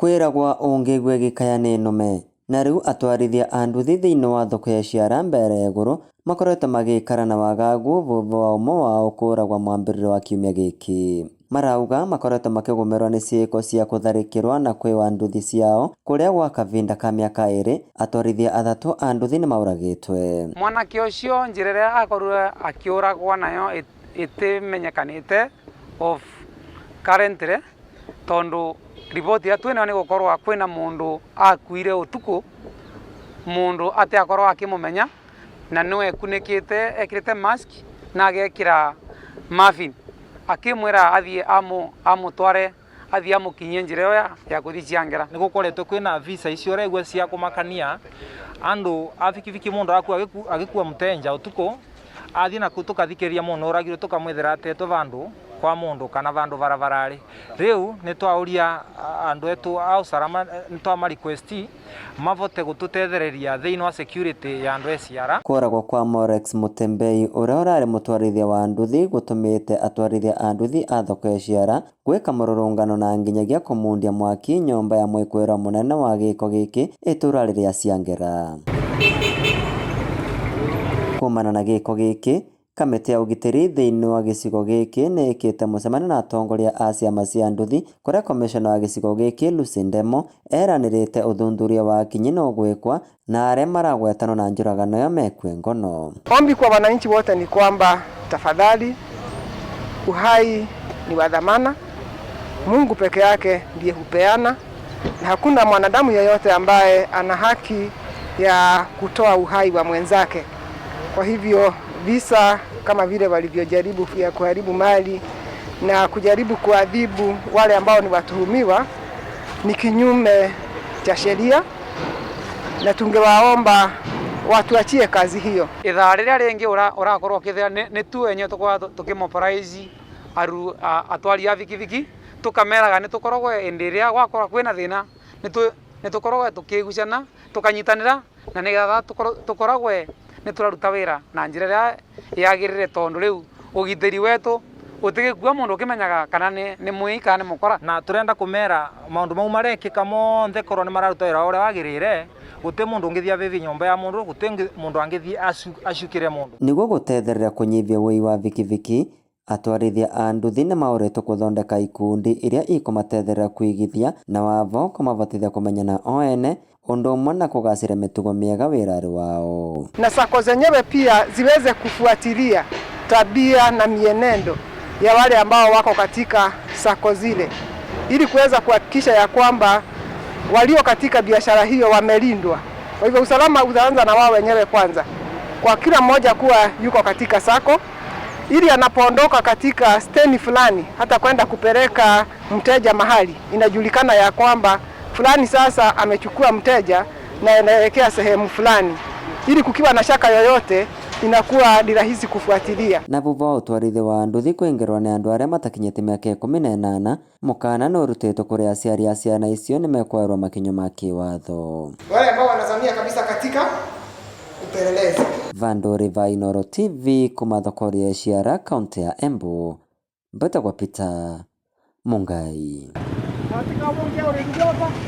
Kwĩragwa ũngĩigua ĩgĩkaya nĩ nũme, na rĩu atwarithia a nduthi thĩinĩ wa thoko ya Ciara Mbere Igũrũ makoretwo magĩikara na wagagu thutha wa ũmwe wao kũragwa mwambĩrĩrio wa kiumia gĩkĩ. Marauga makoretwo makĩgũmĩrwo nĩ ciĩko cia kũtharĩkĩrwa na kwĩwa nduthi ciao kũrĩa gwa kavinda ka mĩaka 2 atwarithia 3 a nduthi nĩmaũragĩtwe. Mwanake ũcio njĩra ĩrĩa akorirwe akĩũragwo nayo ĩtimenyekanĩte of currently tondu riboti ĩrĩa twĩnayo nĩ gũkorwo kwĩna mũndũ akuire ũtukũ mũndũ atĩ akorwo akĩmũmenya na nĩwe ekunĩkĩte ekĩrĩte mask na agekĩra muffin akĩmwĩra athiĩ amũtware athiĩ amũkinyie njĩra ĩyo ya gũthiĩ Ciangera. Nĩ gũkoretwo kwĩna visa icio ũraigua cia kũmakania andũ a bikibiki mũndũ akua agĩkua mũtenja ũtukũ athiĩ naku tũkathikĩrĩria mũndũ ũragirwo tũkamwethera atetwo vandũ kwa mũndũ kana vandũ barabararĩ. Rĩu nĩ twaũria andũ etu a usalama nĩ twama request mavote gũtũtethereria thĩinĩ wa security ya andũ a Ciara. Kũragwo kwa Morex Mutembei ũrĩa ũrarĩ mũtwarithia wa nduthi gũtũmĩte atwarithia a nduthi a thoko ya Ciara gwĩka mũrũrũngano na nginyagia kũmundia mwaki nyũmba ya mwĩkwĩrwo mũnene wa gĩko gĩkĩ itũra rĩrĩa Ciangera. Kumana na gĩko gĩkĩ kamĩtĩ ya ũgitĩri thĩinĩ wa gĩcigo gĩkĩ nĩ ĩkĩte mũcemanio na atongoria a ciama cia nduthi kũrĩa komishona wa gĩcigo gĩkĩ Lucy Ndemo eranĩrĩte ũthuthuria wa kinyi no gwĩkwa na arĩa maragwetanwo na njũragano ĩyo mekue ngono. Ombi kwa wananchi wote ni kwamba tafadhali, uhai ni wa dhamana. Mungu peke yake ndiye hupeana na hakuna mwanadamu yeyote ambaye ana haki ya kutoa uhai wa mwenzake. Kwa hivyo visa kama vile walivyojaribu ya kuharibu mali na kujaribu kuadhibu wale ambao ni watuhumiwa ni kinyume cha sheria, na tungewaomba watuachie kazi hiyo. Ithaa rĩrĩa rĩngĩ ũrakorwo ũkĩthĩa nĩ tu enyewe tũkoragwo tũkĩmobilize aru atwari a bikibiki tũkameraga nĩ tũkoragwo hĩndĩ ĩrĩa gwakorwo kwĩna thĩna nĩ tũkoragwo tũkĩgucana tũkanyitanĩra na nĩgetha tũkoragwo nĩ tũraruta wĩra na njĩra ĩrĩa yagĩrĩire tondũ rĩu ũgitĩri wetu ũtigĩkua mũndũ ũkĩmenyaga kana nĩ mũi kana nĩ mũkora. Na tũrenda kũmera maũndũ mau marekĩka monthe korwo nĩ mararuta wĩra ũrĩa wagĩrĩire gũtirĩ mũndũ ũngĩthiĩ avĩvie nyũmba ya mũndũ gũtirĩ mũndũ angĩthiĩ acukĩre mũndũ. Nĩguo gũtethereria kũnyihia wũi wa bikibiki atwarithia a nduthi nĩmaũrĩtwo kũthondeka ikundi iria ikũmatethereria kwĩgithia na wavo kũmavotithia kũmenyana o ene ũndũ ũmwe na kũgacĩria mĩtugo mĩega wĩra-inĩ wao. Na sako zenyewe pia ziweze kufuatilia tabia na mienendo ya wale ambao wako katika sako zile ili kuweza kuhakikisha ya kwamba walio katika biashara hiyo wamelindwa. Kwa hivyo usalama utaanza na wao wenyewe kwanza, kwa kila mmoja kuwa yuko katika sako ili anapoondoka katika steni fulani hata kwenda kupeleka mteja mahali inajulikana ya kwamba fulani sasa amechukua mteja na anaelekea sehemu fulani, ili kukiwa na shaka yoyote inakuwa ni rahisi kufuatilia. Na thutha wa ũtwarithia wa nduthi kũingĩrwo nĩ andũ arĩa matakinyĩtie mĩaka 18 mũkana nĩ ũrutĩtwo kũrĩ aciari a ciana icio nĩmekwoerwo makinya ma kĩwatho. Wale ambao wanazamia kabisa katika upelelezi. Vanduri va Inooro TV kuma thoko ya Ciara kaunti ya Embu mbetagwo Peter Mungai.